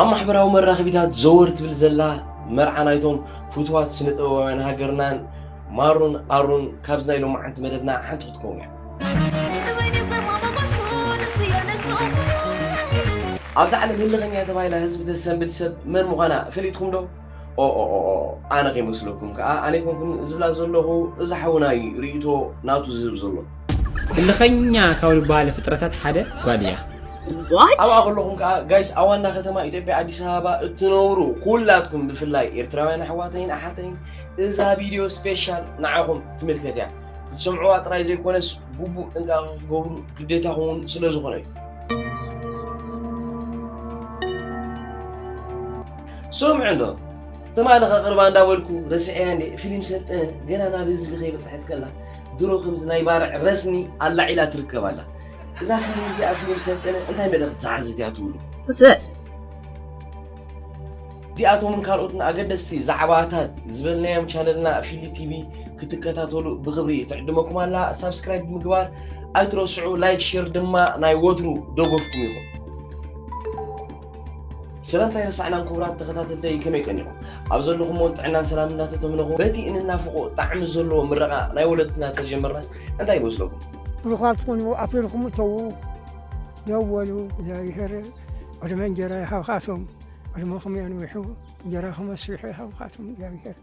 ኣብ ማሕበራዊ መራኸቢታት ዘወር ትብል ዘላ መርዓ ናይቶም ፍቱዋት ስነ ጥበባውያን ሃገርናን ማሩን ኣሩን ካብዚ ናይ ሎማዓንቲ መደብና ሓንቲ ክትከውን እያ። ኣብዛ ዓለም ህልኸኛ ተባሂላ ህዝቢ ተሰንብድ ሰብ መን ምዃና ፈሊጥኩም ዶ? ኦ ኦ ኦ ኦ፣ ኣነ ከይመስለኩም ከኣ ኣነ ኣይኮንኩን ዝብላ ዘለኹ፣ እዚ ሓውና እዩ ርእይቶ ናቱ ዝህብ ዘሎ። ህልኸኛ ካብ ዝበሃሉ ፍጥረታት ሓደ ጓል እያ። What? ኣብኣ ከለኹም ከኣ ጋይስ ኣብ ዋና ከተማ ኢትዮጵያ ኣዲስ ኣበባ እትነብሩ ኩላትኩም ብፍላይ ኤርትራውያን ኣሕዋተይን ኣሓተይን እዛ ቪድዮ ስፔሻል ንዓኹም ትምልከት እያ። ክትሰምዕዋ ጥራይ ዘይኮነስ ግቡእ ጥንቃቐ ክትገብሩ ግዴታኹም እውን ስለ ዝኾነ እዩ። ስምዑ እንዶ ትማሊ ከቕርባ እንዳበልኩ ረስዐያ እንዴ ፊልም ሰልጠነ ገና ናብ ህዝቢ ከይበፅሐት ከላ ድሮ ከምዚ ናይ ባርዕ ረስኒ ኣላዒላ ትርከብ ኣላ። እዛ ፊልም እዚኣ ፊልም ሰልጠነ እንታይ መልእኽቲ ዝሓዘት እያ ትብሉ? What's this? እዚኣቶምን ካልኦትን ኣገደስቲ ዛዕባታት ዝበልናዮም ቻነልና ፊሊ ቲቪ ክትከታተሉ ብክብሪ ትዕድመኩም ኣላ። ሳብስክራይብ ብምግባር ኣይትረስዑ፣ ላይክ ሼር ድማ ናይ ወትሩ ደገፍኩም ይኹን። ሰላምታ ኣይረሳዕናን ክቡራት ተኸታተልተይ ከመይ ቀኒኹም? ኣብ ዘለኹምዎ ጥዕናን ሰላም እናተተመነኹ በቲ እንናፍቆ ጣዕሚ ዘለዎ ምረቓ ናይ ወለድና ተጀመርናስ እንታይ ይመስለኩም? ብሩኻት ኩኑ ኣፊርኩም እተዉ ደወሉ እግዚኣብሔር ዕድመ እንጀራ ይሃብኻቶም ዕድመኹም የንዊሑ እንጀራኹም ኣስፊሑ ይሃብኻቶም እግዚኣብሔር።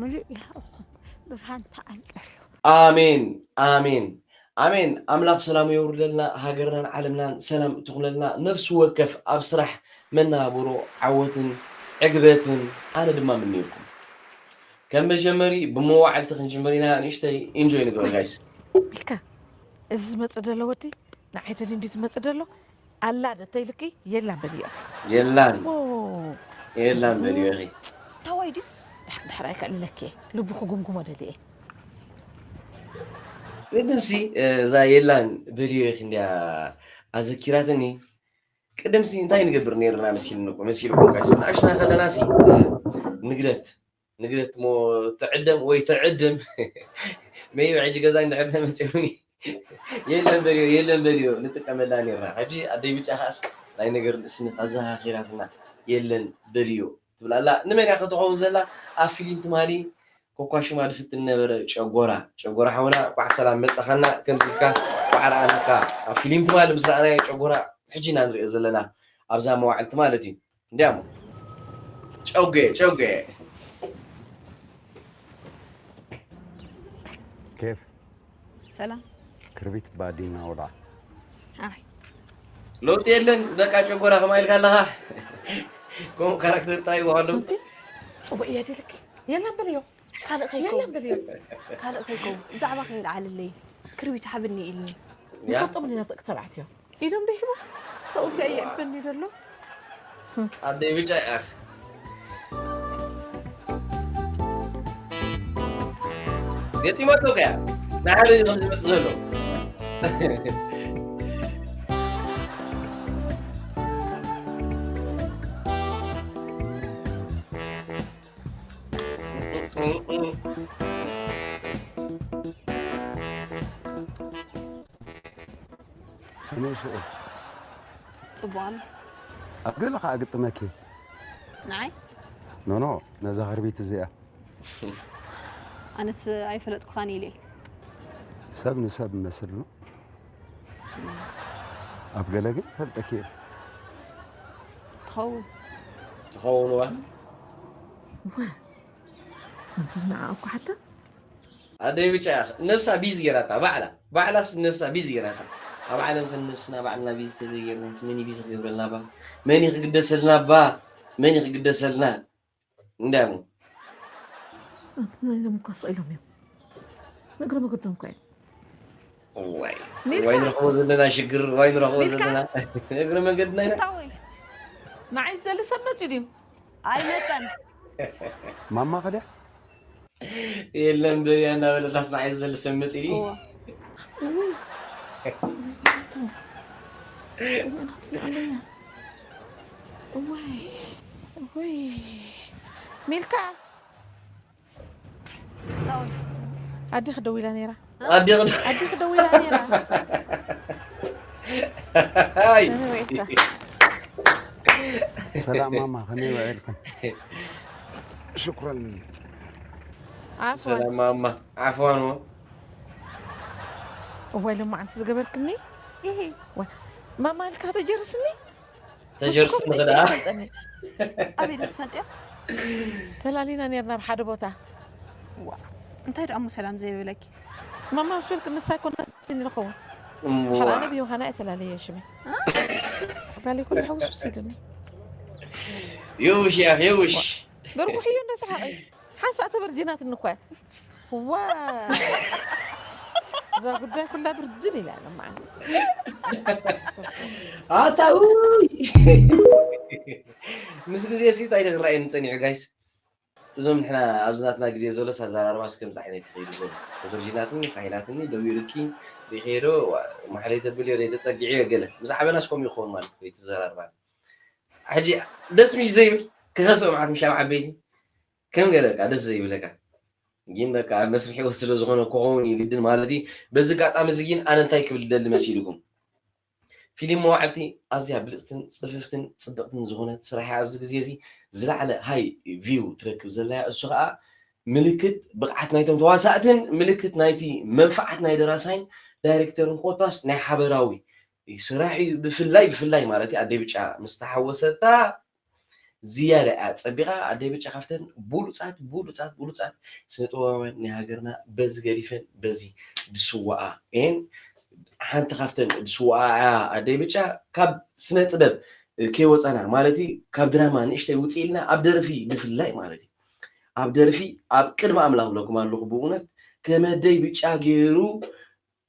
ምሉእ ይሃብኹም ብርሃን ተዓንቀሉ። ኣሜን ኣሜን ኣሜን። ኣምላኽ ሰላሙ የውርደልና፣ ሃገርናን ዓለምናን ሰላም ትኹነልና፣ ነፍሲ ወከፍ ኣብ ስራሕ መናብሮ ዓወትን ዕግበትን ኣነ ድማ ምንየኩም። ከም መጀመሪ ብመዋዕልቲ ክንጅምር ኢና፣ ንእሽተይ ኢንጆይ ንግበር ጋይስ። ኢልካ እዚ ዝመጽእ ዘሎ ወዲ ንዓይ ተድዩ እንዲ ዝመጽእ ዘሎ ኣላ ዶ ተይልኪ የላን በልዮ። የላን ኦ፣ የላን በልዮ ኢኺ። ታዋይ ድዩ? ዳሕ- ዳሕራይ ከዕልለኪ እየ። ልቡ ክጉምጉሞ ደልየ። ቅድምሲ እዛ የላን በልዮ ኢኺ እንዲያ ኣዘኪራትኒ። ቅድምሲ እንታይ ንገብር ነይርና መሲልኒ እኮ መሲልኩም ጋይስ ንኣሽና ከለናሲ ንግደት ንግደት ሞ ትዕደም ወይ ትዕድም መይብ ሕጂ ገዛ እንድሕር ተመፅኡኒ የለን በልዮ የለን በልዮ ንጥቀመላ ነርና ሕጂ ኣደይ ብጫ ከኣስ ናይ ነገር ንእስነት ኣዘኻኺራትና የለን በልዮ ትብላላ ንመን እያ ከተኸውን ዘላ ኣብ ፊሊም ትማሊ ኮኳሽማ ድፍትን ነበረ ጨጎራ ጨጎራ ሓውና ቋዕ ሰላም መፀኻና ከምዚልካ ቋዕ ረኣናካ ኣብ ፊሊም ትማሊ ምስ ረኣናዮ ጨጎራ ሕጂ ኢና ንሪኦ ዘለና ኣብዛ መዋዕልቲ ማለት እዩ እንዲያሞ ጨጉየ ጨጉየ ኬፍ ሰላም ክርቢት ባዲና ወዳ ኣራይ ለውጢ የለን በቃ ጨጎራ ከማ ኢልካ ኣለኻ ከምኡ ካራክተር ጥራይ ይበሃሉ ጽቡቅ እየ ድልክ የለን በልዮ ካልእ የለን ከይከውን በልዮ ካልእ ከይከውን ብዛዕባ ከየልዓልለይ ክርቢት ሓብኒ ኢልኒ ያ ንፈልጦም ኢና ደቂ ተባዕትዮ ኢዶም ደይሂቦ ተውስያ ይዕበኒ ዘሎ ኣደይ ብጫ እያ ገጢማቶ ከያ ንሓደ እዩ ከም ዝመፅእ ዘሎ ከመይ ስኡ ጽቡቕ ኣሎ ኣብ ገለ ከዓ ግጥመኪ ንዓይ ኖኖ ነዛ ክርቢት እዚኣ ኣነስ ኣይፈለጥኩኻን ኢለ ሰብ ንሰብ መስል ነው ኣብ ገለ ግን ፈልጠኪ እየ ትኸውን ትኸውን እዋ ወ ኣንቲ ዝነዓ እኮ ሓታ ኣደይ ብጫ ነብሳ ቢዚ ገይራታ ባዕላ ባዕላስ ነብሳ ቢዚ ገይራታ ኣብ ዓለም ከን ነብስና ባዕልና ቢዚ ተዘይገርናስ መን ቢዚ ክገብረልና ባ መን ክግደሰልና ባ መን ክግደሰልና እንዳሞ ኣንቲ ናይዞም እኳ ስቕ ኢሎም እዮም ንእግረ መገዶም እኳ እዮም ዋይ ሚልካ! ዋይ ንረኽቦ ዘለና ሽግር ዋይ ንረኽቦ ሚልካ! ዘለና እግረ መንገድና ኢና ታወይ ንዓይ ዝደሊ ሰብ መፂ ድዩ ኣይመፀን ማማ ከደ የለን በያ እናበለታስ ንዓይ ዝደሊ ሰብ መፂ ድዩ እዋ ውይ ናቱ እመናት ኣለያ ወይ ወይ ሚልካ ታወይ ኣዲኺ ደዊላ ነይራ ኣዲቕ ኣዲኺ ደዊላ ነይራ ኣይ ነነወይታ ሰላም ማማ፣ ከመይ ውዒልክን? ሽኩረን። ዓፍዋን። ሰላም ማማ። ዓፍዋን። እዋይ፣ ሎማዓንቲ ዝገበርክኒ። ኢሂ። ዋይ፣ ማማ ኢልካ ተጀርስኒ? ተጀርስኒ። ከዳ። ኣበይ ትፈልጥዮ? ተላሊና ነርና ኣብ ሓደ ቦታ። እንታይ ደኣ እሞ ሰላም ዘይብለኪ? ማማ ምስ በልክ ንሳ ኣይኮነትን ንኸውን። ሓራ ኣነ ብዮሃና እየ ተላለየ ሽመይ። ባሊ ኩሉ ሕውስ ውስ ኢሉኒ። የውሽ፣ ያ የውሽ። ገርጉሕዮ እንደ ሰሓቐ ሓንሳእ ተበርጂናትኒ እኳ። ዋ፣ እዛ ጉዳይ ኩላ ብርጅን ኢላ ሎማዓንቲ። ኣታ ውይ። ምስ ግዜ ሲ እንታይ ክረኣየኒ ጸኒሑ ጋይስ? እዞም ንሕና ኣብዚ ናትና ግዜ ዘሎስ ኣዘራርባስ ከምዚ ዓይነት ይኸይዱ ዘሎ። ተበርጂናትኒ፣ ፋሒላትኒ፣ ደው ኢሉኪ ርኢኸዮ ዶ? ማሕለይ ተብልዮ ዶ? ተጸጊዕዮ ገለ። ምስ ዓበናስ ከምኡ ይኸውን ማለት እዩ፣ እቲ ዘራርባ። ሕጂ ደስ ምሽ ዘይብል፣ ክኸፍእ ማለት ምሽ ኣብ ዓበይቲ። ከም ገለ በቃ ደስ ዘይብለካ። ግን በቃ ኣብ መስርሕ ይወስድ ስለ ዝኾነ ክኸውን እዩ ግድን ማለት እዩ። በዚ ኣጋጣሚ እዚ ግን ኣነ እንታይ ክብል ደሊ መሲልኩም? ፊልም መዋዕልቲ ኣዝያ ብልጽትን ጽፍፍትን ጽብቕትን ዝኾነት ስራሕ እያ። ኣብዚ ግዜ እዚ ዝለዓለ ሃይ ቪው ትረክብ ዘላ እያ። እሱ ኸኣ ምልክት ብቕዓት ናይቶም ተዋሳእትን ምልክት ናይቲ መንፍዓት ናይ ደራሳይን ዳይሬክተርን ኮታስ ናይ ሓበራዊ ስራሕ እዩ። ብፍላይ ብፍላይ ማለት እዩ ኣደይ ብጫ ምስ ተሓወሰታ ዝያዳ እያ ጸቢቓ። ኣደይ ብጫ ካብተን ብሉጻት ብሉጻት ብሉጻት ስነ ጥበባውያን ናይ ሃገርና በዚ ገዲፈን በዚ ድስዋኣ እየን። ሓንቲ ካብተን ድስዋኣ እያ ኣደይ ብጫ። ካብ ስነ ጥበብ ከይወጻና ማለት እዩ፣ ካብ ድራማ ንእሽተይ ውጽእ ኢልና ኣብ ደርፊ ብፍላይ ማለት እዩ። ኣብ ደርፊ ኣብ ቅድሚ ኣምላኽ ብለኩም ኣለኹ ብእውነት ከመደይ ብጫ ገይሩ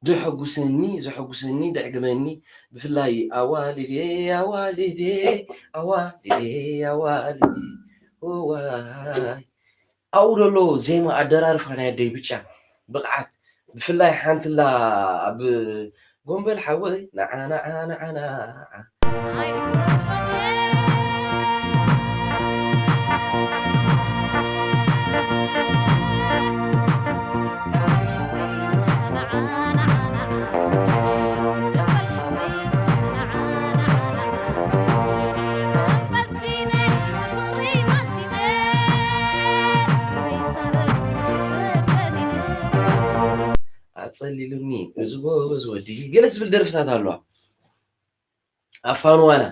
ዘሐጉሰኒ ዘሐጉሰኒ ዘዕግበኒ ብፍላይ ኣዋልዴ ኣዋልዴ ኣዋልዴ ኣዋልዴ ዋይ ኣብኡ ዘሎ ዜማ ኣደራርፋ ናይ ኣደይ ብጫ ብቕዓት ብፍላይ ሓንትላ ኣብ ጎንበል ሓወይ ንዓ ንዓ ንዓ ንዓ ኣጸሊሉኒ እዚ ጎበዝ ወዲ ገለ ዝብል ደርፍታት ኣለዋ። ኣፋንዋና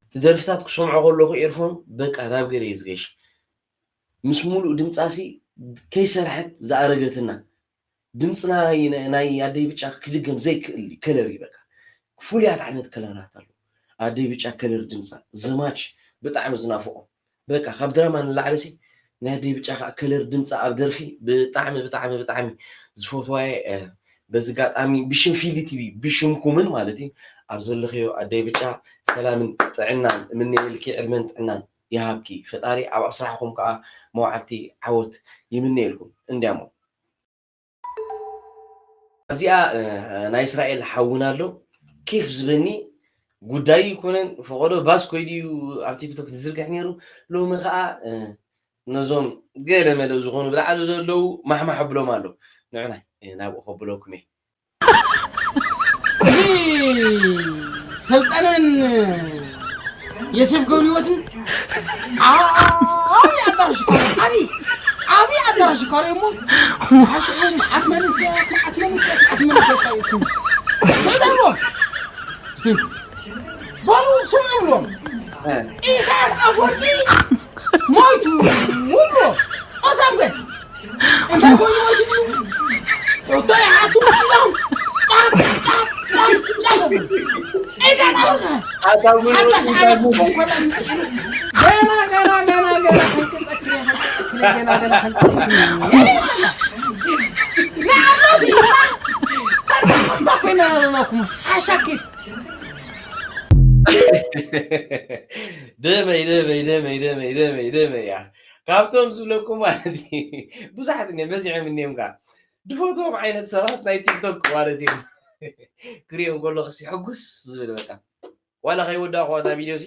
እቲ ደርፍታት ክሰምዖ ከለኹ ኤርፎን በቃ ናብ ገለ እዩ ዝገሽ። ምስ ሙሉእ ድምጻሲ ከይሰርሐት ዝኣረገትና ድምጽ ናይ ናይ ኣደይ ብጫ ክድገም ዘይክእል ከለር እዩ። በቃ ፍሉያት ዓይነት ከለራት ኣለዉ። ኣደይ ብጫ ከለር ድምጻ ዘማች ብጣዕሚ ዝናፍቖ በቃ ካብ ድራማ ንላዕሊ ሲ ናይ ኣደይ ብጫ ከዓ ከለር ድምፃ ኣብ ደርፊ ብጣዕሚ ብጣዕሚ ብጣዕሚ ዝፈትዋየ። በዚ ኣጋጣሚ ብሽም ፊሊ ቲቪ ብሽምኩምን ማለት እዩ ኣብ ዘለኽዮ ኣደይ ብጫ ሰላምን ጥዕናን እምነየልኪ ዕድመን ጥዕናን ይሃብኪ ፈጣሪ ኣብ ስራሕኹም ከዓ መዋዕልቲ ዓወት ይምነየልኩም እንዲያሞ። ኣብዚኣ ናይ እስራኤል ሓውና ኣሎ ኬፍ ዝበኒ ጉዳይ ይኮነን ፈቀዶ ባስ ኮይዱ እዩ ኣብ ቲክቶክ ዝዝርግሕ ነይሩ። ሎሚ ከዓ ነዞም ገለ መለ ዝኾኑ ብላዕሊ ዘለዉ ማሕማሕ ኣብሎም ኣሎ። ንዑናይ ናብኡ ከብለኩም እየ። ሰልጠነን የሴፍ ገብረህይወትን ዓብዪ ኣዳራሽ እኮ ዓብዪ ዓብዪ ኣዳራሽ እኮ እሞ ሓሽዑ መዓት መንእሰያት መዓት መንእሰያት መዓት መንእሰያት እኮ እዩ። ሰይጣን እሞ በሉ ስምዑ ብሎም ኢሳያስ ኣፈወርቂ ሞይቱ ውሎ ኦሳምገን እንታይ ኮይኑ ሞይቱ ብሉ ሕቶ ይሓቱ ፂሎም ጫፍ ጫፍ ጫፍ ጫፍ ኢሳያስ ኣፈወርቂ ሓዳሽ ዓመት ክኾን ከሎ ምፅኢሉ ገና ገና ገና ገና ከንቅፀክሪ ከንቅፀክሪ ገና ገና ከንቅፀክሪ ንዓመት ኢና ፈርታ ኮይና ኣለኩም ሓሻኪት ደመይ ደመይ ደመይ ደመይ ደመይ ደመይ እያ። ካብቶም ዝብለኩም ማለት እዩ። ብዙሓት እኒኦም በዚሖም እኒኦም ከዓ ድፈትዎም ዓይነት ሰባት ናይ ቲክቶክ ማለት እዩ። ክሪኦም ከለኹ ሲ ሕጉስ ዝብል በቃ ዋላ ከይወዳእኹዋ እታ ቪድዮ ሲ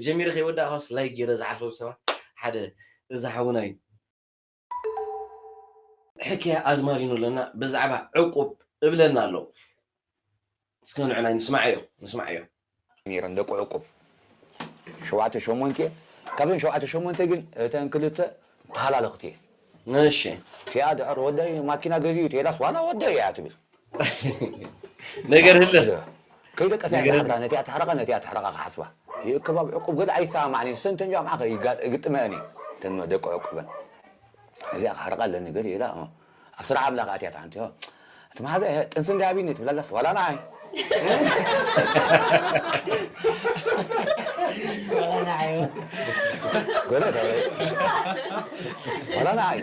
ጀሚረ ከይወዳእኹስ ላይክ ገይረ ዝሓልፎም ሰባት ሓደ እዛ ሓውና እዩ። ሕክያ ኣዝማሪኖ ኣለና ብዛዕባ ዕቁብ እብለና ኣሎ። እስከ ንዕናይ ንስማዓዮ ንስማዓዮ። ነይረን ደቂ ዕቁብ ሸውዓተ ሸሞንተ እየን። ካብዘን ሸውዓተ ሸሞንተ ግን እተን ክልተ ተሃላለኽቲ እየን። እሺ። እቲኣ ድሕር ወደይ ማኪና ገዚኡ ተይላስ ዋላ ወደይ እያ ትብል። ነገር ህለ ከይደቀሳ እያ ነገር ዝሓድራ፣ ነቲኣ ትሕረቐ ነቲኣ ትሕረቐ ክሓስባ ይእከባብ ዕቁብ ገለ ኣይሰማማዕን እዩ። ሰንተን ጃምዓ ይግጥመአን እዩ። ተን ደቂ ዕቁበን እዚኣ ክሓርቃ ኣለኒ ገለ ኢላ ኣብ ስራሕ ኣምላኽ ኣትያ ትሓንቲ እቲ መሓዛ ጥንሲ እንዳሃቢኒ ትብላላስ ዋላ ንዓይ ገለ ዋላ ንዓይ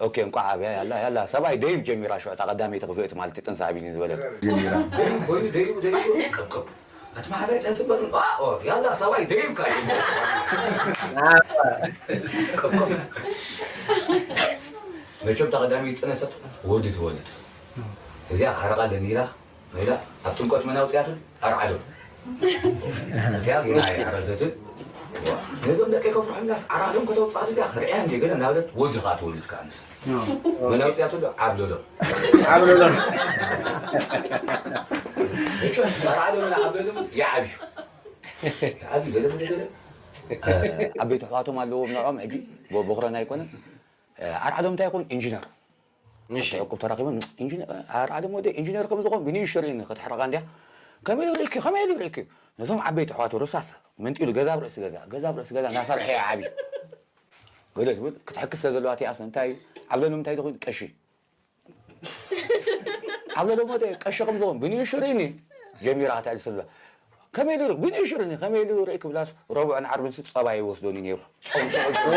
ኦኬ እንቋዕ ኣብያ ያላ ያላ ሰብኣይ ደይብ ጀሚራ ሽዑ እታ ቀዳመይቲ ክፍእቲ ማለት ጥንሲ ሃቢኒ ዝበለ ደይብ ኮይኑ ደይቡ ደይቡ ቅብቅብ እቲ መሓዛይ ጠንስበት ያላ ሰብኣይ ደይብካ መቸም ተቐዳሚ ይጥነሰት ወዲ ትወልድ እዚኣ ሓረቓ ለኒላ ኢላ ኣብ ጥምቀት መናውፅያቱ ኣርዓዶ እቲያ ጌና ኣረዘትን ነዞም ደቂ ከፍርሖምናስ ኣርዓዶም ከተውፅኣት እዚኣ ርዕያ እንደ ገለ እናበለት ወዲ ከዓ ትወልድ ከዓ ንስ መናውፅያቱ ዓብለሎ ዓብለሎ ኣርዓዶ ዓብለሎ ይዓብዩ ይዓብዩ ገለ ገለ ዓበይቲ ኣሕዋቶም ኣለዎም ንዕኦም ሕጂ ቦ- ቦኽረና ኣይኮነን ኣርዓዶም እንታይ ይኹን ኢንጂነር እሺ ዕቁብ ተራኺቦም ኢንጂነር ኣርዓዶም ወደ ኢንጂነር ከም ዝኾን ብንእሽቶ ርእኒ ክትሕረቓ እንዲያ ከመይ ርእኪ ከመይ ርእኪ ነዞም ዓበይቲ ኣሕዋቱ ርሳስ መንጢሉ ገዛ ኣብ ርእሲ ገዛ ገዛ ኣብ ርእሲ ገዛ እናሰርሐ እዩ ዓብዩ ገለ ትብል ክትሕክስ ስለ ዘለዋ እቲኣስ እንታይ ዓብለሎም እንታይ ዝኾን ቀሺ ዓብለሎም ወደ ቀሺ ከም ዝኾን ብንእሽቶ ርእኒ ጀሚራ ከተዕልል ስለ ከመይ ኢሉ ብንእሽርኒ ከመይ ኢሉ ርኢ ክብላስ ረቡዕን ዓርብን ሲ ፀባ ይወስዶኒ ነይሩ ፆም ሽዑ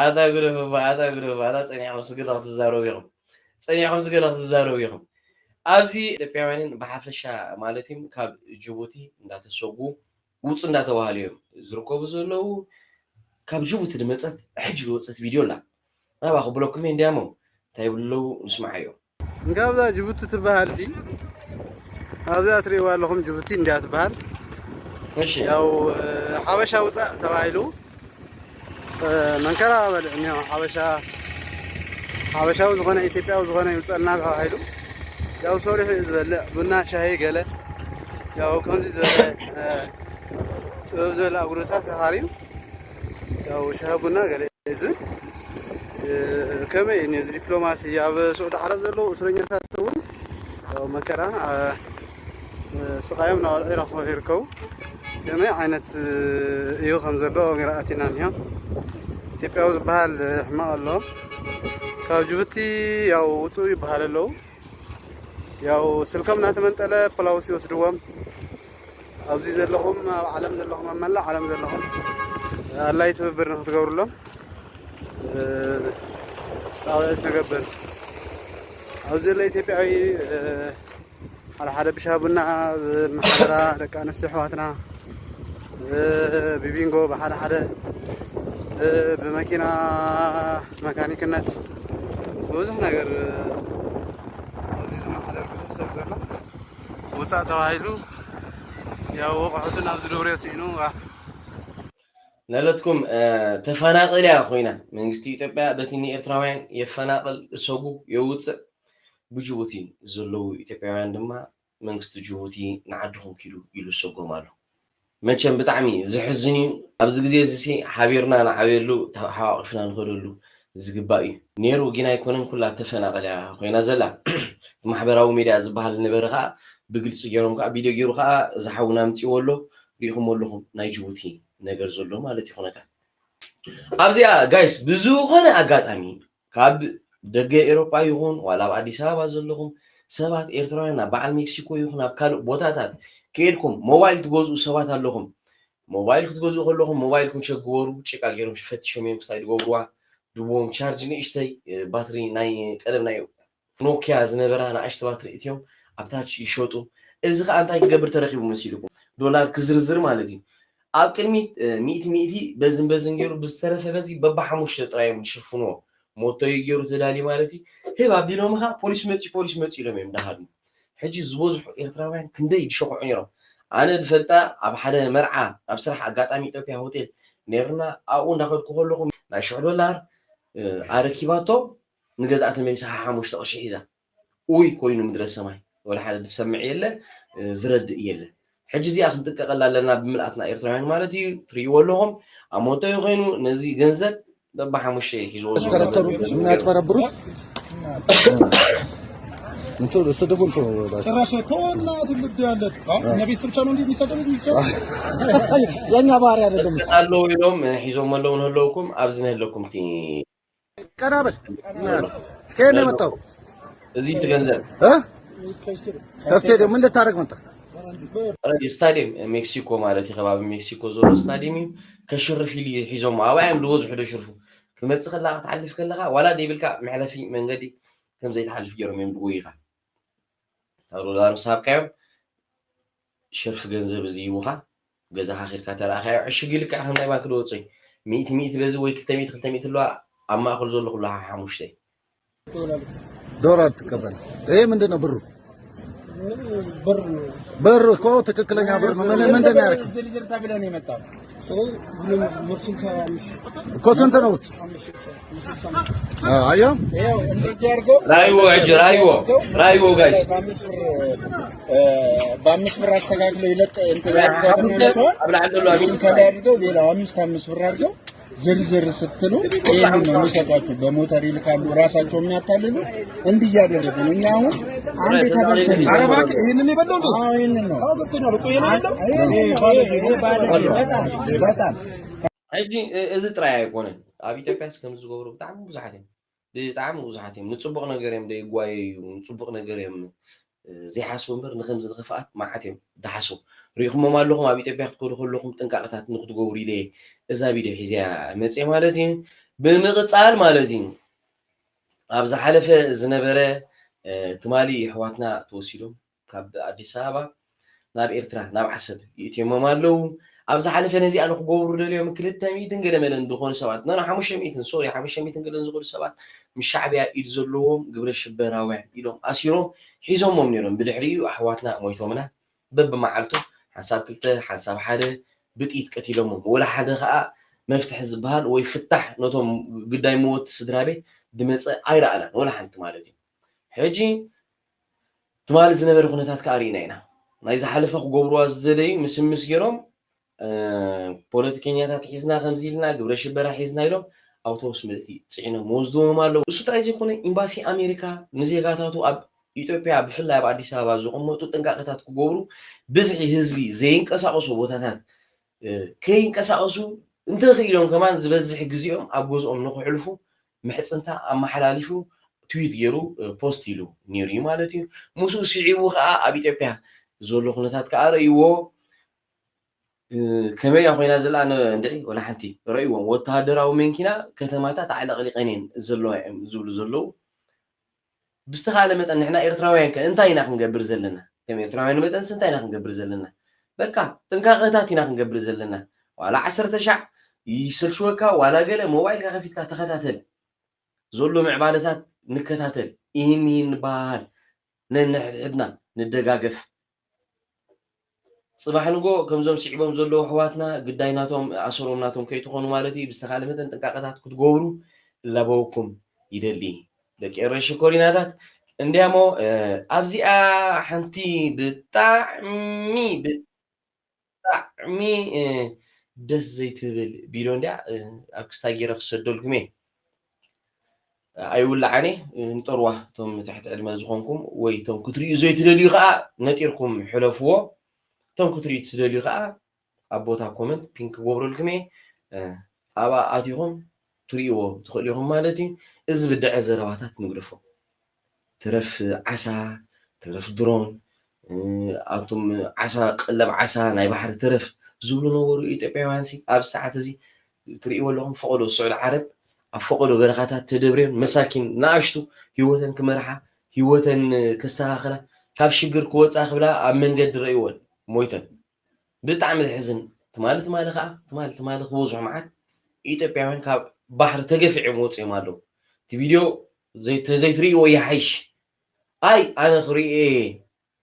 ኣታ ግደፍ እባ ኣታ ግደፍ ኣታ ጸኒሕኩም ስግለ ክትዛረቡ ኢኹም ጸኒሕኩም ስግለ ክትዛረቡ ኢኹም ኣብዚ ኢትዮጵያውያንን ብሓፈሻ ማለት እዩ ካብ ጅቡቲ እንዳተሰጉ ውፁ እንዳተባሃሉ እዮም ዝርከቡ ዘለዉ ካብ ጅቡቲ ዝመፀት ሕጂ ዝወፀት ቪድዮ ኣላ ናባኹ ብለኩም እንዲያሞ እንታይ ይብሉ ኣለዉ ንስማዓዮ እንካብዛ ጅቡቲ ትበሃል ሲ ኣብዛ ትርእይዋ ኣለኹም ጅቡቲ እንዲያ ትበሃል እሺ ያው ሓበሻ ውፃእ ተባሂሉ መንከራ በል እኒሆ ሓበሻ ሓበሻዊ ዝኾነ ኢትዮጵያዊ ዝኾነ ይውፀልና ተባሂሉ ያው ሰሪሑ እዩ ዝበልዕ ቡና ሻሂ ገለ ያው ከምዚ ዝበለ ፅብብ ዝበለ ኣጉርታት ተኻርዩ ያው ሻሂ ቡና ገለ እዚ ከመይ እዩ ነዚ ዲፕሎማሲ ኣብ ስዑዲ ዓረብ ዘለዉ እስረኛታት እውን ያው መከራ ስቃዮም ናበልዑ ይረኽቦ ይርከቡ ከመይ ዓይነት እዩ ከም ዘሎ ገራኣቲና እኒሆ ኢትዮጵያዊ ዝበሃል ሕማቕ ኣሎ ካብ ጅቡቲ ያው ውፅኡ ይበሃል ኣለዉ ያው ስልኮም እናተመንጠለ ፖላውስ ይወስድዎም ኣብዚ ዘለኹም ኣብ ዓለም ዘለኹም ኣብ መላእ ዓለም ዘለኹም ኣድላይ ትብብር ንክትገብሩሎም ፃውዒት ንገብር ኣብዚ ዘሎ ኢትዮጵያዊ ሓደ ሓደ ብሻ ቡና ዝመሓደራ ደቂ ኣንስትዮ ኣሕዋትና ብቢንጎ ብሓደ ሓደ ብመኪና መካኒክነት ብዙሕ ነገር ኣብዚ ዝመሓደር ብዙሕ ሰብ ዘሎ ውፃእ ተባሂሉ ያው ወቕሑትን ኣብዚ ደብርዮ ስኢኑ ነለትኩም ተፈናቐል እያ ኮይና መንግስቲ ኢትዮጵያ በቲ ንኤርትራውያን የፈናቕል እሰጉ የውፅእ ብጅቡቲ ዘለዉ ኢትዮጵያውያን ድማ መንግስቲ ጅቡቲ ንዓድኹም ኪዱ ኢሉ ዝሰጎም ኣሎ። መቸም ብጣዕሚ ዘሕዝን እዩ። ኣብዚ ግዜ እዚ ሲ ሓቢርና ንዓብየሉ ተሓቋቒፍና ንኸደሉ ዝግባእ እዩ ነይሩ፣ ግን ኣይኮነን። ኩላ ተፈናቐል እያ ኮይና ዘላ። ማሕበራዊ ሜድያ ዝበሃል ዝነበረ ከዓ ብግልፂ ገይሮም ከዓ ቪድዮ ገይሩ ከዓ እዚ ሓውና ኣምፂዎ ኣሎ። ሪኢኹሞ ኣለኹም ናይ ጅቡቲ ነገር ዘሎ ማለት እዩ ኩነታት። ኣብዚኣ ጋይስ ብዝኾነ ኣጋጣሚ ካብ ደገ ኤሮጳ ይኹን ዋላ ኣብ ኣዲስ ኣበባ ዘለኹም ሰባት ኤርትራውያን ናብ በዓል ሜክሲኮ ይኹን ኣብ ካልእ ቦታታት ከይድኩም ሞባይል ትገዝኡ ሰባት ኣለኹም። ሞባይል ክትገዝኡ ከለኹም ሞባይልኩም ሸግበሩ ጭቃ ገይሮም ፈቲሾም እዮም ክሳይ ዝገብርዋ ድዎም ቻርጅ ንእሽተይ ባትሪ ናይ ቀደም ናይ ኖኪያ ዝነበራ ንኣሽቱ ባትሪ እትዮም ኣብ ታች ይሸጡ። እዚ ከዓ እንታይ ክገብር ተረኪቡ መሲልኩም? ዶላር ክዝርዝር ማለት እዩ። ኣብ ቅድሚት ሚእቲ ሚእቲ በዝን በዝን ገይሩ ብዝተረፈ በዚ በባሓሙሽተ ጥራይ እዮም ዝሽፍንዎ። ሞቶ እዩ ገይሩ ተዳልዩ ማለት እዩ። ህብ ኣቢሎም ከዓ ፖሊስ መፂ ፖሊስ መፂ ኢሎም እዮም እንዳሃድሙ። ሕጂ ዝበዝሑ ኤርትራውያን ክንደይ ዝሸኩዑ ነይሮም። ኣነ ዝፈልጣ ኣብ ሓደ መርዓ ኣብ ስራሕ ኣጋጣሚ ኢትዮጵያ ሆቴል ነይርና ኣብኡ እንዳኸድኩ ከለኹ ናይ ሽሕ ዶላር ኣረኪባቶ ንገዛእ ተመሊሳ ሓሙሽተ ቅርሺ ሒዛ። ኡይ ኮይኑ ምድረ ሰማይ ወላ ሓደ ዝሰምዕ የለ ዝረድእ የለ። ሕጂ እዚኣ ክንጥቀቀላ ኣለና ብምልኣትና ኤርትራውያን ማለት እዩ። ትርእይዎ ኣለኹም ኣብ ሞንቶ ኮይኑ ነዚ ገንዘብ በባሓሙሽተ ሒዝዎ ዝወረደ ያሽከረከሩ የሚያጭበረብሩት እንትን ስድቡ እንትን ጭራሽ ተወና ትውልድ ያለት እነ ቤተሰብ ብቻ ነው እንዲህ የሚሰደቡት የሚጫወቱት። የእኛ ባህሪ አይደለም። ኣለዉ ኢሎም ሒዞም ኣለዉ ንህለውኩም ኣብዚ ንህለኩም እቲ ቀና በል። ከየት ነው የመጣው? እዚ እቲ ገንዘብ እ? ከስቴዲየም ምን ልታደርግ መጣ? ስታዲየም ሜክሲኮ ማለት እዩ። ከባቢ ሜክሲኮ ዘሎ ስታዲየም እዩ። ከሽርፍ ኢሉ ሒዞም ኣብኣ እዮም ዝበዝሑ ደሽርፉ። ክትመፅእ ከለካ ክትሓልፍ ከለካ ዋላ ደይብልካ መሕለፊ መንገዲ ከም ዘይትሓልፍ ገይሮም እዮም ዝጎይኻ። ታብሎ ዳርም ሳብካዮም ሸርፊ ገንዘብ እዚ ይቡኻ። ገዛኻ ኺድካ ተረኣኻዮ ዕሽግ ኢልካ ከም ናይ ባንክ ዝወፅእ ሚእቲ ሚእቲ በዚ ወይ ክልተ ሚእቲ ክልተ ሚእቲ ኣለዋ። ኣብ ማእኸል ዘሎ ኩሉ ሓሙሽተ ዶላር ትቀበል። ይሄ ምንድን ነው ብሩ? ብር ነው። ብር እኮ ትክክለኛ ብር ነው። ምን ምንድን ነው ያደረግህ? ዝርዝር ተብለህ ነው የመጣው። ይሄ ምንም መቶ ስልሳ አምስት እኮ ስንት ነው? አምስት ስልሳ አምስት አየው ይኸው እንደዚህ አድርገው ራይዎ ዕጅ ራይዎ ራይዎ ጋይስ በአምስት ብር እ፣ በአምስት ብር አስተካክለው ይለጥ እንትን ያደርጓት ነው ይለዋል። ኣብ ላዕሊ ዘሎ ይችን ከላይ አድርገው ሌላ አምስት አምስት ብር አድርገው ዝርዝር ስትሉ ይህንን ነው የሚሰጧቸው። በሞተር ይልካሉ፣ ራሳቸው የሚያታልሉ እንዲህ እያደረጉ ነው። እኛ አሁን አንድ ተበልተን ኧረ እባክህ ይህንን የበላው እንዴ? አዎ፣ ይህንን ነው። አዎ፣ ገብቶኛል እኮ ይሄን የበላው? ይሄ ባለጌ፣ ይሄ ባለጌ፣ በጣም በጣም ሕጂ እ- እዚ ጥራይ ኣይኮነን። ኣብ ኢትዮጵያስ ከምዚ ዝገብሩ ብጣዕሚ ብዙሓት እዮም። ብጣዕሚ ብዙሓት እዮም። ንፅቡቕ ነገር እዮም ዘይጓየዩ፣ ንፅቡቕ ነገር እዮም እ፣ ዘይሓስቡ እምበር ንከምዚ ንኽፍኣት መዓት እዮም ዝሓስቡ። ሪኢኹሞም ኣለኹም ኣብ ኢትዮጵያ ክትከዱ ከለኹም ጥንቃቕታት ንክትገብሩ ኢለ እዛ ቪድዮ ሒዘያ መፅየ ማለት እዩ። ብምቕፃል ማለት እዩ ኣብ ዝሓለፈ ዝነበረ እ፣ ትማሊ ኣሕዋትና ተወሲዶም ካብ ኣዲስ ኣበባ ናብ ኤርትራ ናብ ዓሰብ ይእትዮሞም ኣለዉ። ኣብ ዝሓለፈ ነዚኣ ንክገብሩ ደልዮም ክልተ ሚእትን ገለ መለን ዝኾኑ ሰባት ኖ ሓሙሽተ ሚእትን ሶሪ ሓሙሽተ ሚእትን ገለን ዝኾኑ ሰባት ምስ ሻዕብያ ኢድ ዘለዎም ግብረ ሽበራውያን ኢሎም ኣሲሮም ሒዞሞም ነይሮም። ብድሕሪኡ ኣሕዋትና ሞይቶምና በብመዓልቱ ሓንሳብ ክልተ ሓንሳብ ሓደ ብጥይት ቀቲሎሞም። ወላ ሓደ ከዓ መፍትሒ ዝበሃል ወይ ፍታሕ ነቶም ግዳይ መወቲ ስድራ ቤት ድመፀ ኣይረኣናን ወላ ሓንቲ ማለት እዩ። ሕጂ ትማሊ ዝነበረ ኩነታት ከዓ ርኢና ኢና። ናይ ዝሓለፈ ክገብርዋ ዝደለዩ ምስምስ ገይሮም ፖለቲከኛታት ሒዝና ከምዚ ኢልና ግብረ ሽበራ ሒዝና ኢሎም ኣውቶቡስ ምእቲ ፅዒኖም ወስድዎም ኣለዉ። እሱ ጥራይ ዘይኮነ ኤምባሲ ኣሜሪካ ንዜጋታቱ ኣብ ኢትዮጵያ ብፍላይ ኣብ ኣዲስ ኣበባ ዝቕመጡ ጥንቃቄታት ክገብሩ ብዝሒ ህዝቢ ዘይንቀሳቀሱ ቦታታት ከይንቀሳቀሱ እንተኽኢሎም ከማን ዝበዝሕ ግዜኦም ኣብ ገዝኦም ንክሕልፉ ምሕፅንታ ኣመሓላሊፉ ትዊት ገይሩ ፖስት ኢሉ ነይሩ እዩ ማለት እዩ። ምስኡ ስዒቡ ከዓ ኣብ ኢትዮጵያ ዘሎ ኩነታት ከዓ ረእይዎ ከመይ እያ ኮይና ዘላ እንድዒ ወላ ሓንቲ ረእይዎም ወተሃደራዊ መንኪና ከተማታት ኣዕለቅሊቀን እየን ዘለዋ እዮም ዝብሉ ዘለዉ። ብዝተኻለ መጠን ንሕና ኤርትራውያን ከ እንታይ ኢና ክንገብር ዘለና? ከም ኤርትራውያን መጠንስ እንታይ ኢና ክንገብር ዘለና? በቃ ጥንቃቐታት ኢና ክንገብር ዘለና። ዋላ ዓሰርተ ሻዕ ይሰልችወካ ዋላ ገለ ሞባይልካ ከፊትካ ተኸታተል። ዘሎ ምዕባለታት ንከታተል። ኢሂን ሚሂን ንበሃሃል። ነንሕድሕድና ንደጋገፍ። ፅባሕ ንጎ ከምዞም ስዒቦም ዘለዉ ኣሕዋትና ግዳይ ናቶም ኣሰሮም ናቶም ከይትኾኑ ማለት እዩ። ብዝተኻለ መጠን ጥንቃቐታት ክትገብሩ እላበወኩም ይደሊ። ደቂ ኤረይ ሽኮሪናታት እንዲያሞ ኣብዚኣ ሓንቲ ብጣዕሚ ብጣዕሚ ደስ ዘይትብል ቢሎ እንዲያ ኣብ ክስታይ ገይረ ክሰደልኩም እየ። ኣይውላዓን እየ። ንጠርዋ እቶም ትሕቲ ዕድመ ዝኾንኩም ወይ እቶም ክትርእዩ ዘይትደልዩ ከዓ ነጢርኩም ሕለፍዎ። እቶም ክትርእዩ ትደልዩ ከዓ ኣብ ቦታ ኮመንት ፒን ክገብረልኩም እየ። ኣብኣ ኣቲኹም ትርእይዎ ትኽእሉ ኢኹም ማለት እዩ። እዚ ብድዐ ዘረባታት ንግደፎ። ተረፍ ዓሳ፣ ተረፍ ድሮን፣ ኣቱም ዓሳ ቀለብ ዓሳ ናይ ባሕሪ ተረፍ ዝብሉ ነበሩ ኢትዮጵያውያን ሲ ኣብዚ ሰዓት እዚ ትርእይዎ ኣለኹም ፈቐዶ ስዑዲ ዓረብ ኣብ ፈቐዶ በረኻታት ተደብርዮን መሳኪን ንኣሽቱ ህይወተን ክመርሓ ህይወተን ከስተኻኽላ፣ ካብ ሽግር ክወፃ ክብላ ኣብ መንገዲ ረእይወን ሞይተን። ብጣዕሚ ዘሕዝን። ትማሊ ትማሊ ከዓ ትማሊ ትማሊ ክበዝሑ መዓት ኢትዮጵያውያን ካብ ባሕሪ ተገፊዖም ወፂኦም ኣለዉ። እቲ ቪድዮ ዘይት- ዘይትርእይዎ ይሓይሽ። ኣይ ኣነ ክርእየ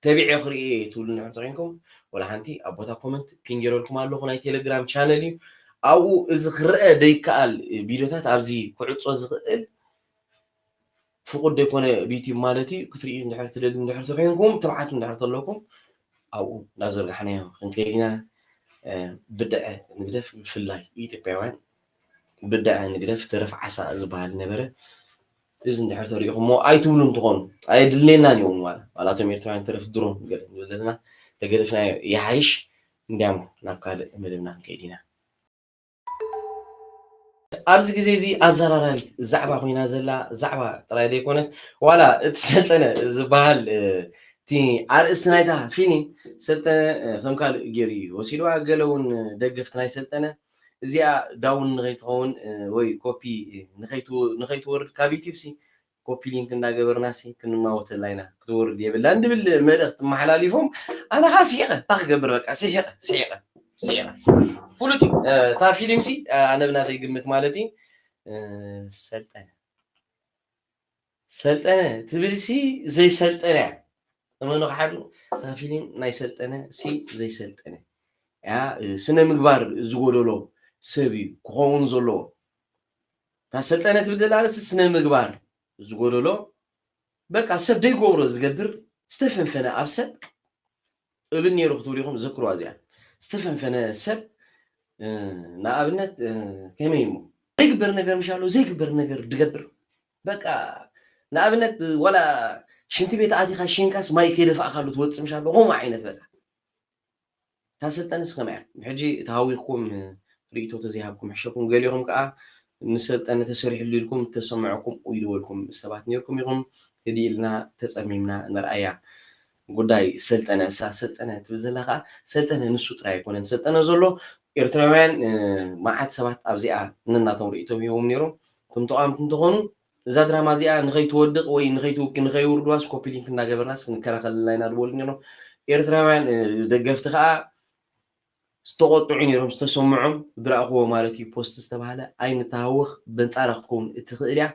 ተቢዐ ክርእየ ትብሉ እንድሕር ተኮይንኩም፣ ወላ ሓንቲ ኣብ ቦታ ኮመንት ፒን ገይረልኩም ኣለኹ። ናይ ቴሌግራም ቻነል እዩ። ኣብኡ እዚ ክረአ ደይከኣል ቪድዮታት ኣብዚ ክዕፆ ዝኽእል ፍቁድ ዘይኮነ ዩቲዩብ ማለት እዩ። ክትርእዩ እንድሕር ትደልዩ እንድሕር ተኮይንኩም፣ ትብዓት እንድሕር ተለኩም ኣብኡ እንዳዘርጋሕናዮ ክንከይድ ኢና። ብድዐ ንግደፍ። ብፍላይ ኢትዮጵያውያን ብድዐ ንግደፍ፣ ተረፍ ዓሳ ዝበሃል ነበረ። እዚ እንድሕር ተሪኢኹሞ ኣይትብሉን ትኾኑ፣ ኣየድልየናን እዩ። ዋላ ዋላቶም ኤርትራውያን ተረፍ ድሮን ገለ ንብል ዘለና፣ ተገደፍናዮ ይሓይሽ። እንዲያሞ ናብ ካልእ መደብና ክንከይድ ኢና። ኣብዚ ግዜ እዚ ኣዘራራቢት ዛዕባ ኮይና ዘላ ዛዕባ ጥራይ ዘይኮነት፣ ዋላ እቲ ሰልጠነ ዝበሃል እቲ ኣርእስቲ ናይታ ፊልም ሰልጠነ ከም ካልእ ገይሩ እዩ ወሲድዋ። ገለ እውን ደገፍቲ ናይ ሰልጠነ እዚኣ ዳውን ንኸይትኸውን ወይ ኮፒ ንኸይትወርድ ካብ ዩቲብ ሲ ኮፒ ሊንክ እንዳገበርና ሲ ክንማወተላ ኢና፣ ክትወርድ የብላን ድብል መልእኽቲ መሓላሊፎም። ኣነ ኸዓ ስሒቐ፣ እንታይ ክገብር በቃ፣ ስሒቐ ስሒቐ ስሒቐ። ፍሉጥ እዩ እታ ፊልም ሲ፣ ኣነ ብናተይ ግምት ማለት እዩ። ሰልጠነ ሰልጠነ ትብል ሲ ዘይሰልጠነ እያ። እመኑ ክሓዱ፣ እታ ፊልም ናይ ሰልጠነ ሲ ዘይሰልጠነ እያ። ስነ ምግባር ዝጎደሎ ሰብ እዩ ክኸውን ዘለዎ። እታ ሰልጠነ ትብል ዘላ ኣርእስቲ ስነ ምግባር ዝጎደሎ፣ በቃ ሰብ ደይገብሮ ዝገብር ዝተፈንፈነ ኣብ ሰብ እብል ነይሩ ክትብሉ ኢኹም ዘክርዋ እዚኣ። ዝተፈንፈነ ሰብ ንኣብነት ከመይ እሞ ዘይግበር ነገር ምሻሎ ዘይግበር ነገር ድገብር፣ በቃ ንኣብነት ዋላ ሽንቲ ቤት ኣቲኻ ሸንካስ ማይ ከይደፋእካሉ ትወፅእ ምሻሎ ከምኡ ዓይነት በቃ። እታ ሰልጠነስ ከመይ እያ? ሕጂ ተሃዊኽኩም ርእይቶ ተዘይሃብኩም ሕሸኩም፣ ገሊኹም ከኣ ንሰልጠነ ተሰሪሕሉ ኢልኩም እተሰምዐኩም ኡይ ዝበልኩም ሰባት ነይርኩም ኢኹም። ህድእ ኢልና ተጸሚምና ንርኣያ። ጉዳይ ሰልጠነ፣ እሳ ሰልጠነ ትብል ዘላ ከኣ ሰልጠነ ንሱ ጥራይ ኣይኮነን ሰልጠነ ዘሎ። ኤርትራውያን መዓት ሰባት ኣብዚኣ ነናቶም ርእይቶም ሂቦም ነይሮም። እቶም ተቓወምቲ እንተኾኑ እዛ ድራማ እዚኣ ንኸይትወድቕ ወይ ንኸይትውኪ ንኸይውርድዋስ ኮፒ ሊንክ እናገበርናስ ክንከላኸለላ ኢና ዝበሉ ነይሮም። ኤርትራውያን ደገፍቲ ከኣ ዝተቆጥዑ ነይሮም ዝተሰምዖም ዝረእኽዎ ማለት እዩ ፖስት ዝተባህለ ኣይንተሃወኽ በንፃራ ክትከውን እትኽእል እያ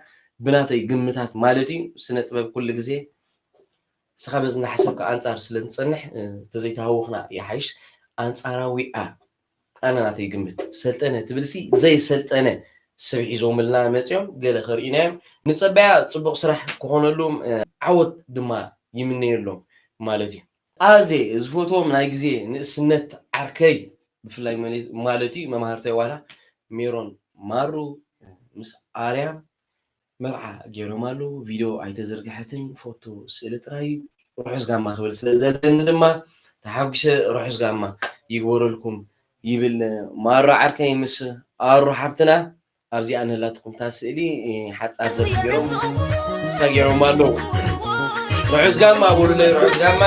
ብናተይ ግምታት ማለት እዩ። ስነ ጥበብ ኩሉ ግዜ ንስኻ በዚ እናሓሰብካ ኣንፃር ስለ ንፀንሕ ተዘይተሃወኽና ይሓይሽ። ኣንፃራዊ እያ ኣነ ናተይ ግምት ሰልጠነ ትብልሲ ዘይሰልጠነ ስብ ሒዞምልና መፅዮም ገለ ከርእዩና እዮም ንፀበያ ፅቡቕ ስራሕ ክኾነሉ ዓወት ድማ ይምነየሎም ማለት እዩ። ኣዜ ዝፈትዎም ናይ ግዜ ንእስነት ዓርከይ ብፍላይ ማለት እዩ መምሃርተይ ዋላ ሜሮን ማሩ ምስ ኣርያም መርዓ ገይሮም ኣለዉ። ቪድዮ ኣይተዘርግሐትን ፎቶ ስእሊ ጥራይ እዩ። ርሑስ ጋማ ክብል ስለ ዘለኒ ድማ ተሓጒሰ ርሑስ ጋማ ይግበረልኩም ይብል ማሩ ዓርከይ ምስ ኣሩ ሓብትና ኣብዚኣ ንህላትኩም እታ ስእሊ ሓፃር ዘርጊ ገይሮም ንሳ ገይሮም ኣለዉ። ርሑስ ጋማ በሉለይ ርሑስ ጋማ።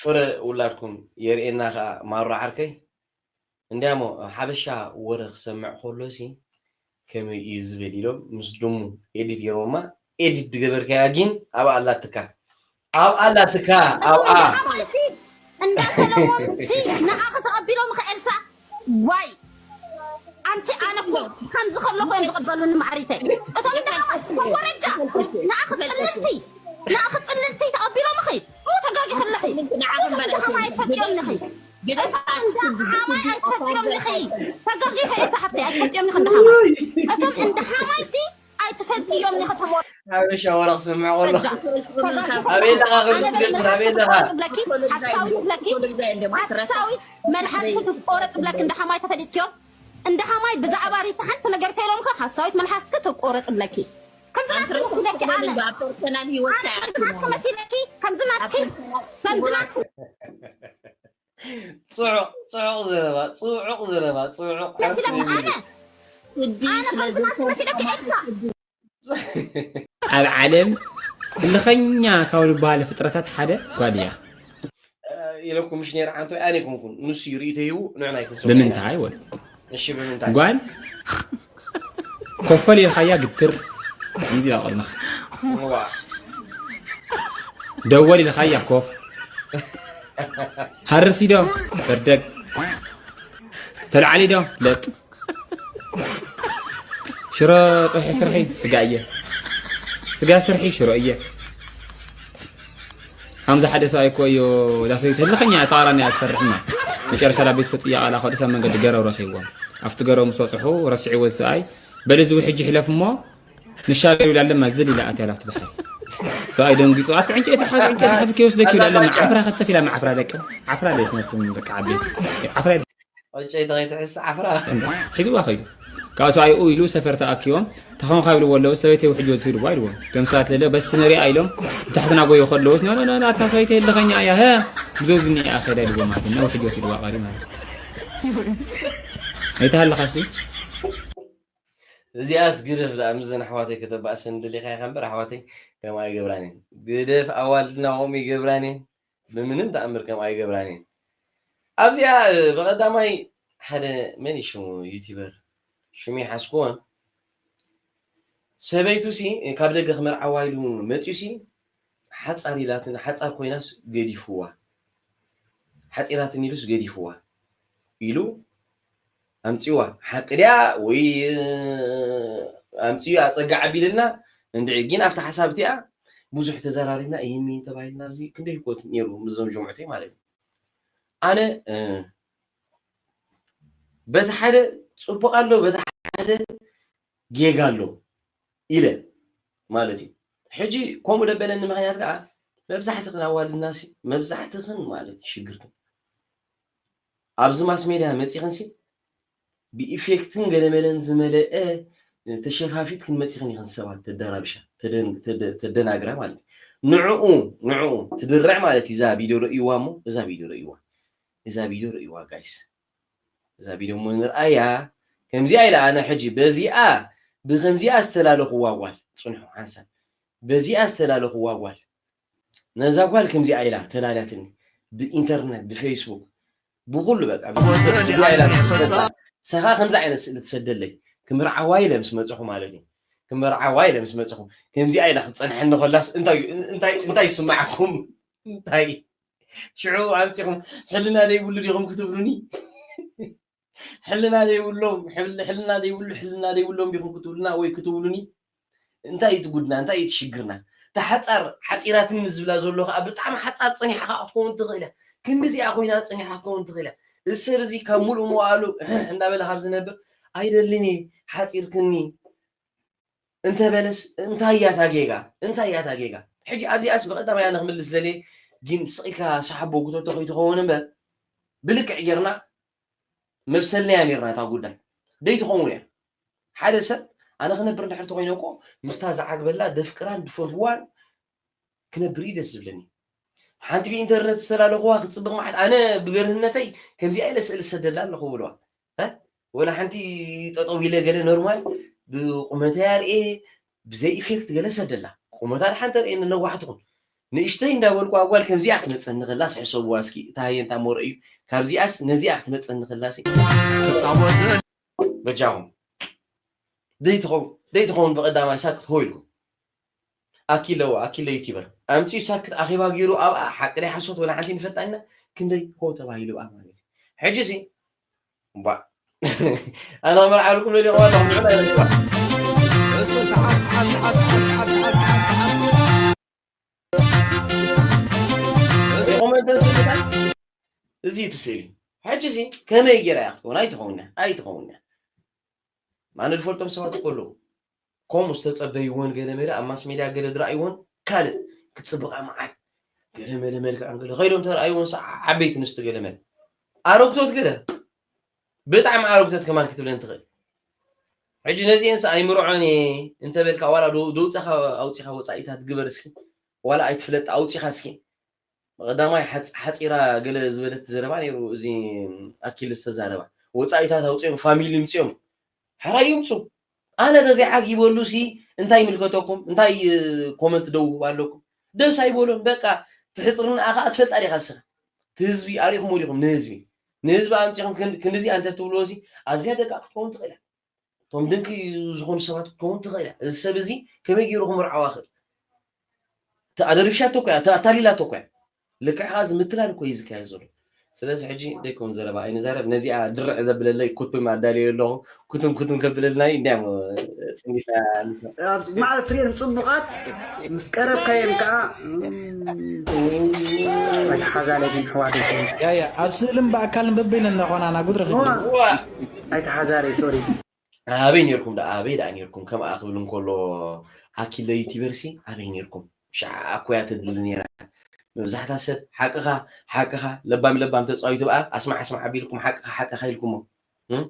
ፍረ ውላድኩም የርእየና ከዓ ማሮ ዓርከይ። እንዲያሞ ሓበሻ ወረ ክሰምዕ ከሎ ሲ ከመይ እዩ ዝብል ኢሎም ምስ ድሙ ኤዲት ገይሮማ። ኤዲት ድገበርካያ ግን ኣብኣ ኣላትካ ኣብኣ ኣላትካ ኣብኣ እንዳ ሰለሞን ሲ ንዓኺ ተቐቢሎም ኸ ኤልሳ ዋይ ኣንቲ ኣነ እኮ ከምዚ ከለኹ እዮም ዝቕበሉኒ ማዕሪተይ እቶም ደሓማይ ኮንጎረጃ ንዓኺ ፅልልቲ ንዓኺ ፅልልቲ ተቐቢሎምኺ ተጋጊኺ ኣለኺ ደሓማይ ፈቂዮምኒኺ ደሓማይ ኣይትፈቂዮምኒኺ ተጋጊኺ ኤልሳ ሓፍተይ ኣይትፈቂዮምኒኺ ደሓማይ እቶም እንደሓማይ ሲ ኣይትፈልጥዮም ኒ ከተሞ ሓበሻ ወረ ክሰምዕ ከሎ ኣበይ ኣለኻ ከምዚ ትገብር ኣበይ ኣለኻ ሓሳዊት መልሓስኪ ትቆረፅ ብለኪ እንደ ሓማይ ተፈሊጥክዮም እንደ ሓማይ ብዛዕባ ሪታ ሓንቲ ነገር ተይሎምከ ሓሳዊት መልሓስኪ ትቆረፅ ብለኪ ከምዚ ናትኪ መሲለኪ ኣነ ናትኪ መሲለኪ ከምዚ ናትኪ ከምዚ ናትኪ ጽዑቕ ጽዑቕ ዘረባ ጽዑቕ ዘረባ ጽዑቕ መሲለኪ ኣነ ኣብ ዓለም እልኸኛ ካብ ዝበሃሉ ፍጥረታት ሓደ ጓል እያ። ኢለኩም ምሽ ነይረ ዓንቶ ኣነ ይኮንኩን ንሱ እዩ ርእይቶ ሂቡ ንዕና ይክንሰ ብምንታይ ወል እሺ ብምንታይ ጓል ኮፈል ኢልካያ ግትር። እንዲ ኣቐልነኽ። እዋ ደወል ኢልካያ ኮፍ። ሃርሲ ዶ? በርደግ። ተልዓሊ ዶ? ለጥ። ሽሮ ጽብሒ ስርሒ ስጋ እየ። ስጋ ስርሒ ሽሮ እየ። ከምዚ ሓደ ሰብኣይ እኮ እዩ፣ እዛ ሰበይቲ ህልኸኛ እያ፣ ተቓራኒ እያ ዝሰርሕና። መጨረሻ ላ ቤተሰብ ጥያቓ ላ ከዱ ሰብ መንገዲ ገረው ረኺብዎም። ኣብቲ ገረው ምስ በጽሑ ረስዕዎ እዚ ሰብኣይ፣ በል እዚ ውሕጅ ይሕለፍ እሞ ንሻገር ኢላ ኣለማ ዝል ኢላ ኣትያ ላፍቲ ባሕሪ። ሰብኣይ ደንጊጹ፣ ኣቲ ዕንጨይቲ ሓዝ፣ ዕንጨይቲ ሓዝ ከይወስደኪ ኢላ ኣለማ። ዓፍራ ከተፍ ኢላ ማዓፍራ ደቂ ዓፍራ ደቂ ነቶም ደቂ ዓበይቲ። ዓፍራ ዕንጨይቲ ከይትሕስ ዓፍራ። ሒዝዋ ኸይዱ። ካብ ሰብኣይኡ ኢሉ ሰፈር ተኣኪቦም፣ ተኸምካ ይብልዎ ኣለዉ፣ ሰበይተይ ውሕጅ ወሲድዋ ኢልዎም። እቶም ሰባት ለለ በስ ንሪኣ ኢሎም ንታሕቲ ናጎዩ ከለዉስ፣ ኖ፣ ኖ፣ ኖ፣ ኖ፣ ኣታ ሰበይተይ ህልኸኛ እያ፣ ሀ፣ ብዘው ዝኒኣ እያ ከይዳ ኢልዎም ማለት እዩ። እና ውሕጅ ወሲድዋ ቀሪ ማለት እዩ። ኣይተሃለኻስ እዚኣስ ግደፍ ደኣ፣ ምስዘን ኣሕዋተይ ከተባእሰን ደሊኻ ኢኻ እምበር፣ ኣሕዋተይ ከምኣ ኣይገብራን እየን። ግደፍ፣ ኣዋልድና ከምኡ ይገብራን እየን። ብምንም ተኣምር ከምኣ ኣይገብራን እየን። ኣብዚኣ፣ እ፣ ብቐዳማይ ሓደ መን እዩ ሽሙ ዩቲበር? ሽሙ ይሓዝኩዎን። ሰበይቱ ሲ ካብ ደገ ክመርዓዋ ኢሉ መፅዩ ሲ ሓፃር ኢላትን፣ ሓፃር ኮይናስ ገዲፍዋ። ሓፂራትን ኢሉስ ገዲፍዋ ኢሉ ኣምፅዋ። ሓቂ ድያ ወይ፣ እ፣ ኣምፅዩ ኣፀግዕ ኣቢልልና እንድዒ። ግን ኣብታ ሓሳብ እቲኣ ብዙሕ ተዘራሪብና፣ ይህን ሚን ተባሂልና ኣብዚ ክንደይ ህይወት ነይሩ ምስዞም ጀምዑተይ ማለት እዩ። ኣነ፣ እ፣ በቲ ሓደ ፅቡቕ ኣሎ፣ በቲ ሓደ ጌጋ ኣሎ ኢለ ማለት እዩ። ሕጂ ከምኡ ደበለኒ ምኽንያት ከዓ መብዛሕትኽን ኣዋልድና ሲ፣ መብዛሕትኽን ማለት እዩ ሽግርክን ኣብዚ ማስ ሜድያ መፂኽን ሲ ብኢፌክትን ገለመለን ዝመለአ ተሸፋፊት ክንመፂኽን ኢኽን ሰባት ተደራብሻ፣ ተደን-፣ ተደ-፣ ተደናግራ ማለት እዩ። ንዕኡ፣ ንዕኡ ትድርዕ ማለት እዩ። እዛ ቪድዮ ረእይዋ እሞ፣ እዛ ቪድዮ ረእይዋ፣ እዛ ቪድዮ ረእይዋ ጋይስ። እዛ ቪድዮ እሞ ንርኣያ። ከምዚኣ ኢላ ኣነ ሕጂ በዚኣ፣ ብከምዚኣ ዝተላለኹዋ ጓል፣ ፅንሑ ሓንሳብ፣ በዚኣ ዝተላለኹዋ ጓል፣ ነዛ ጓል ከምዚኣ ኢላ ተላልያትኒ፣ ብኢንተርነት፣ ብፌስቡክ፣ ብኩሉ በቃ፣ ብኩሉ ከምዚኣ ኢላ ትሰዳ። ሰኻ ከምዚ ዓይነት ስእሊ ትሰደለይ፣ ክምርዓዋ ኢለ ምስ መፅኹ ማለት እዩ። ክምርዓዋ ኢለ ምስ መፅኹ፣ ከምዚኣ ኢላ ክትፀንሐኒ ከላስ እንታይ፣ እንታይ፣ እንታይ ይስማዓኩም? እንታይ? ሽዑ ኣምፂኹም ሕልና ዘይብሉ ዲኹም ክትብሉኒ? ሕልና ዘይብሎም፣ ሕል-፣ ሕልና ዘይብሉ፣ ሕልና ዘይብሎም ዲኹም ክትብሉና ወይ ክትብሉኒ? እንታይ እዩ እቲ ጉድና? እንታይ እዩ እቲ ሽግርና? እታ ሓፃር ሓፂራትኒ ዝብላ ዘሎ ከዓ ብጣዕሚ ሓፃር ፀኒሓ ከዓ ክትከውን ትኽእል እያ። ክንድዚኣ ኮይና ፀኒሓ ክትከውን ትኽእል እያ። እዚ ሰብ እዚ ካብ ሙሉእ መዋእሉ እንዳበለ ካብ ዝነብር ኣይደልን እየ፣ ሓፂርክኒ እንተበለስ እንታይ እያ እታ ጌጋ? እንታይ እያ እታ ጌጋ? ሕጂ ኣብዚኣስ ብቐዳማይ ኣነ ክምልስ ደልየ፣ ግን ስቕ ኢልካ ሰሓቦ ጉተቶ ከይትኸውን እምበር፣ ብልክዕ ጌርና መብሰልናያ ኔርና እታ ጉዳይ። ደይትኸውን እያ። ሓደ ሰብ ኣነ ክነብር እንድሕር ተኮይነ እኮ ምስታ ዝዓግበላ ደፍቅራን ድፈትዋን ክነብር እዩ ደስ ዝብለኒ። ሓንቲ ብኢንተርነት ዝተላለኽዋ ክትፅብቕ መዓት ኣነ ብገርህነተይ ከምዚኣ ኢለ ስእሊ ሰደላ ኣለኹ ብለዋ። እ? ወላ ሓንቲ ጠጠው ኢለ ገለ ኖርማል ብቁመተይ ኣርኤ ብዘይ ኢፌክት ገለ ሰደላ። ቁመታ ድሓን ተርእየኒ ነዋሕ ትኹን። ንእሽተይ እንዳበልኩ ኣጓል ከምዚኣ ክትመፀኒ ከላስ ሕሰብዋ እስኪ። እታ ሃየንታ ሞረ እዩ። ካብዚኣስ ነዚኣ ክትመፀኒ ከላሲ ትፃወት በጃኹም። ደይትኸውን፣ ደይትኸውን ብቐዳማይ ሳክት ሆ ኢልኩም። ኣኪለዎ፣ ኣኪለ ዩቲበር። ኣምፅኡ ሳክት ኣኼባ ገይሩ ኣብኣ ሓቂ ናይ ሓሶት ወላ ሓንቲ ንፈጣና ክንደይ ሆ ተባሂሉ ኣብኣ ማለት እዩ። ሕጂ ሲ፣ እምባ። ኣነ ክመርዓልኩም ደሊኹም ኣለኹም፣ ንዑ ናይ ረጅባ። እስኪ ሰዓብ፣ ሰዓብ፣ ሰዓብ። እዚ ኮመንት ስእልታት፣ እዚ እቲ ስእሊ። ሕጂ ሲ፣ ከመይ ገይራ እያ ክትከውን? ኣይትኸውን እያ፣ ኣይትኸውን እያ። ኣነ ዝፈልጦም ሰባት እኮ ኣለዉ። ከምኡ ዝተጸበይዎን ገለ መለ ኣብ ማስ ሜድያ ገለ ዝረኣይዎን ካልእ ክትጽብቓ መዓት ገለ መለ መልክዐን ገለ ከይዶም ተረኣይዎን ሰ-፣ ዓበይቲ ኣንስቲ ገለ መለ ኣረግቶት ገለ ብጣዕሚ ኣረግቶት ከማን ክትብለን ትኽእል። ሕጂ ነዚኤን ሰ ኣይምርዖን እየ እንተበልካ ዋላ ዶ-፣ ደውጻኻ ኣውጺኻ ወጻኢታት ግበር እስኪ። ዋላ ኣይትፍለጥ ኣውጺኻ እስኪ። ብቐዳማይ ሓጽ-፣ ሓጺራ ገለ ዝበለት ዘረባ ነይሩ፣ እዚ ኣኪል ዝተዛረባ። ወጻኢታት ኣውጺኦም፣ ፋሚሊ ምጺኦም። ሕራይ ይምጹ። ኣነ ተዘይዓጊበሉ ሲ እንታይ ይምልከተኩም? እንታይ፣ እ፣ ኮመንት ደው ኣለኩም? ደስ ኣይበሎም። በቃ ትሕጽርና ኣኻ ኣትፈልጣ ዲኻ እስኻ? እቲ ህዝቢ ኣሪእኹሞ ዲኹም ንህዝቢ? ንህዝቢ ኣምጺኹም ክን-፣ ክንድዚ ኣንተ ትብልዎ ሲ ኣዝያ ደቃቕ ክትከውን ትኽእል እያ። እቶም ድንቂ ዝኾኑ ሰባት ክኸውን ትኽእል እያ። እዚ ሰብ እዚ ከመይ ገይሩ ክምርዓዋ ክእል? ኣደሪብሻቶ እኮ እያ፣ ኣታሊላቶ እኮ እያ። ልክዕ ከኣ እዚ ምትላል እኮ እዩ ዝካየድ ዘሎ። ስለዚ ሕጂ ደይኮን ዘረባ ኣይንዛረብ። ነዚኣ ድርዕ ዘብለለይ ኩትም ኣዳልየ ኣለኹ። ኩትም ኩትም ከብለልና እዩ። እንዲያም ጽኒታ ንሳ። ኣብ ማዕረ ትሪኦም ጽቡቓት ምስ ቀረብካዮም ከዓ ኣይተሓዛለይ ግን ኣሕዋተይ። ያያ ኣብ ስእልን ብኣካልን በበይነ እናኾና ናጉድ ረኺቡ ዋ ኣይተሓዛለይ ሶሪ። ኣበይ ነርኩም ደኣ ኣበይ ደኣ ነርኩም ከምኣ ክብል እንከሎ ኣኪለ ዩቲበርሲ ኣበይ ነርኩም ሻዓ ኣኮያ ተድሊ ነራ መብዛሕታ ሰብ ሓቅኻ ሓቅኻ ለባም ለባም ተፃዊቱ በኣ ኣስማዕ ኣስማዕ ኣቢልኩም ሓቅኻ ሓቅኻ ኢልኩሞ እም?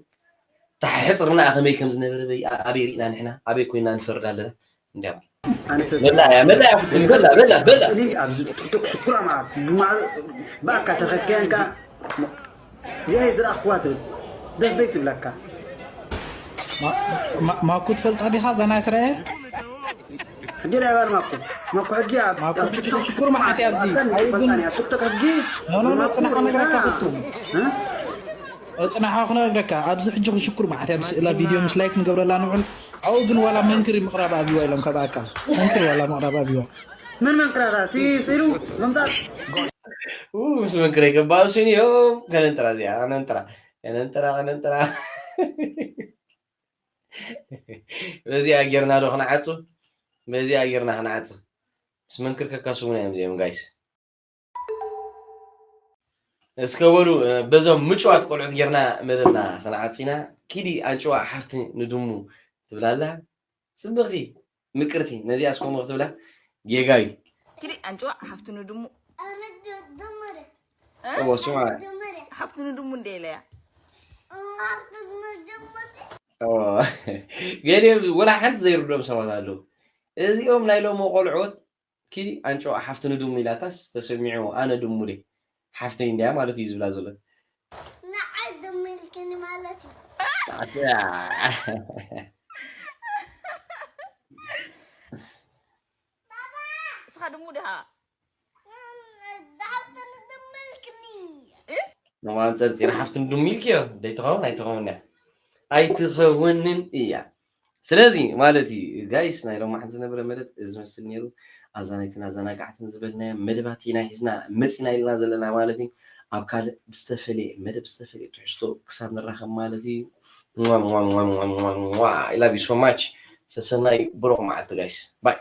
ተሓሕፅርና ከመይ ከም ዝነበረ በይ- ኣበይ ርኢና ንሕና ኣበይ ኮይና ንፈርድ ኣለና እንዲያም ኣነ ሰብ መላእያ መላእያ ክትብል በላ በላ በላ ስእሊ ኣብዚ ቲክቶክ ሽኩራ መዓት ብማዕረ ብኣካ ተኸከያን ከዓ እዚኣ ዝረኣኽዋ ትብል ደስ ዘይትብለካ። ማኩ ትፈልጣ ዲኻ እዛ ናይ እስራኤል ሕጂ ናይ ባር ማኩ ማኩ ሕጂ ኣብ ማኩ ኣብ ሕጂ ቲክቶክ ሽኩር መዓት እያ ኣብዚ ኣተን ኣይብን ይፈልጣን እያ ቲክቶክ ሕጂ ኖ ኖ ኖ ማኩ ፅናሕ ክነግረካ እ? ክልኩም ፅናሓ ክነግረካ ኣብዚ ሕጂ ክሽኩር መዓት እያ ኣብ ስእላ ቪድዮ ምስ ላይክ ንገብረላ ንውዕል ኣብኡ ግን ዋላ መንክር ምቕራብ ኣብዋ ኢሎም ካብ ኣካ መንክር ዋላ ምቕራብ ኣብዋ መን መንክራታ እቲ ስእሉ ምምፃእ ኡ፣ ምስ መንክረይ ከባእሱን እዮም ከነንጥራ እዚኣ ከነንጥራ ከነንጥራ ከነንጥራ በዚኣ ጌርና ዶ ክንዓፁ በዚኣ ጌርና ክንዓፁ ምስ መንክር ከካስቡና እዮም እዚኦም ጋይስ እስከ በሉ በዞም ምጭዋት ቆልዑት ጌርና መደብና ክንዓፂና ኪዲ ኣንጭዋ ሓፍቲ ንድሙ ትብላላ ፅብቕቲ ምቅርቲ ነዚኣ እስከሞ ክትብላ ጌጋ እዩ ኪዲ ኣንጭዋ ሓፍቲ ንድሙ እዎ ስማ ሓፍቲ ንድሙ እንደ ኢለያ ገሊኦም ወላ ሓንቲ ዘይርድኦም ሰባት ኣለዉ እዚኦም ናይ ሎሚ ቆልዑት ኪዲ ኣንጭዋ ሓፍቲ ንድሙ ኢላታስ ተሰሚዑ ኣነ ድሙ ደ ሓፍተይ እንድያ ማለት እዩ ዝብላ ዘሎ ንዓይ ድሙ ኢልክኒ ማለት እዩ። እስኻ ድሙ ድሃ ዳሓፍተኒ ድሙ ኢልክኒ። ንማን ፀርፂር ሓፍትን ድሙ ኢልክዮ ደይትኸውን ኣይትኸውን እያ ኣይትኸውንን እያ ስለዚ ማለት እዩ ጋይስ ናይ ሎማዓንቲ ዝነበረ መደብ ዝመስል ነይሩ ኣዛናይትን ኣዘናጋዕትን ዝበልናዮ መደባት ኢና ሒዝና መፂና ኢልና ዘለና ማለት እዩ ኣብ ካልእ ብዝተፈለየ መደብ ዝተፈለየ ትሕዝቶ ክሳብ ንራኸብ ማለት እዩ I love you so much ሰሰናይ ብሩኽ መዓልቲ ጋይስ ባይ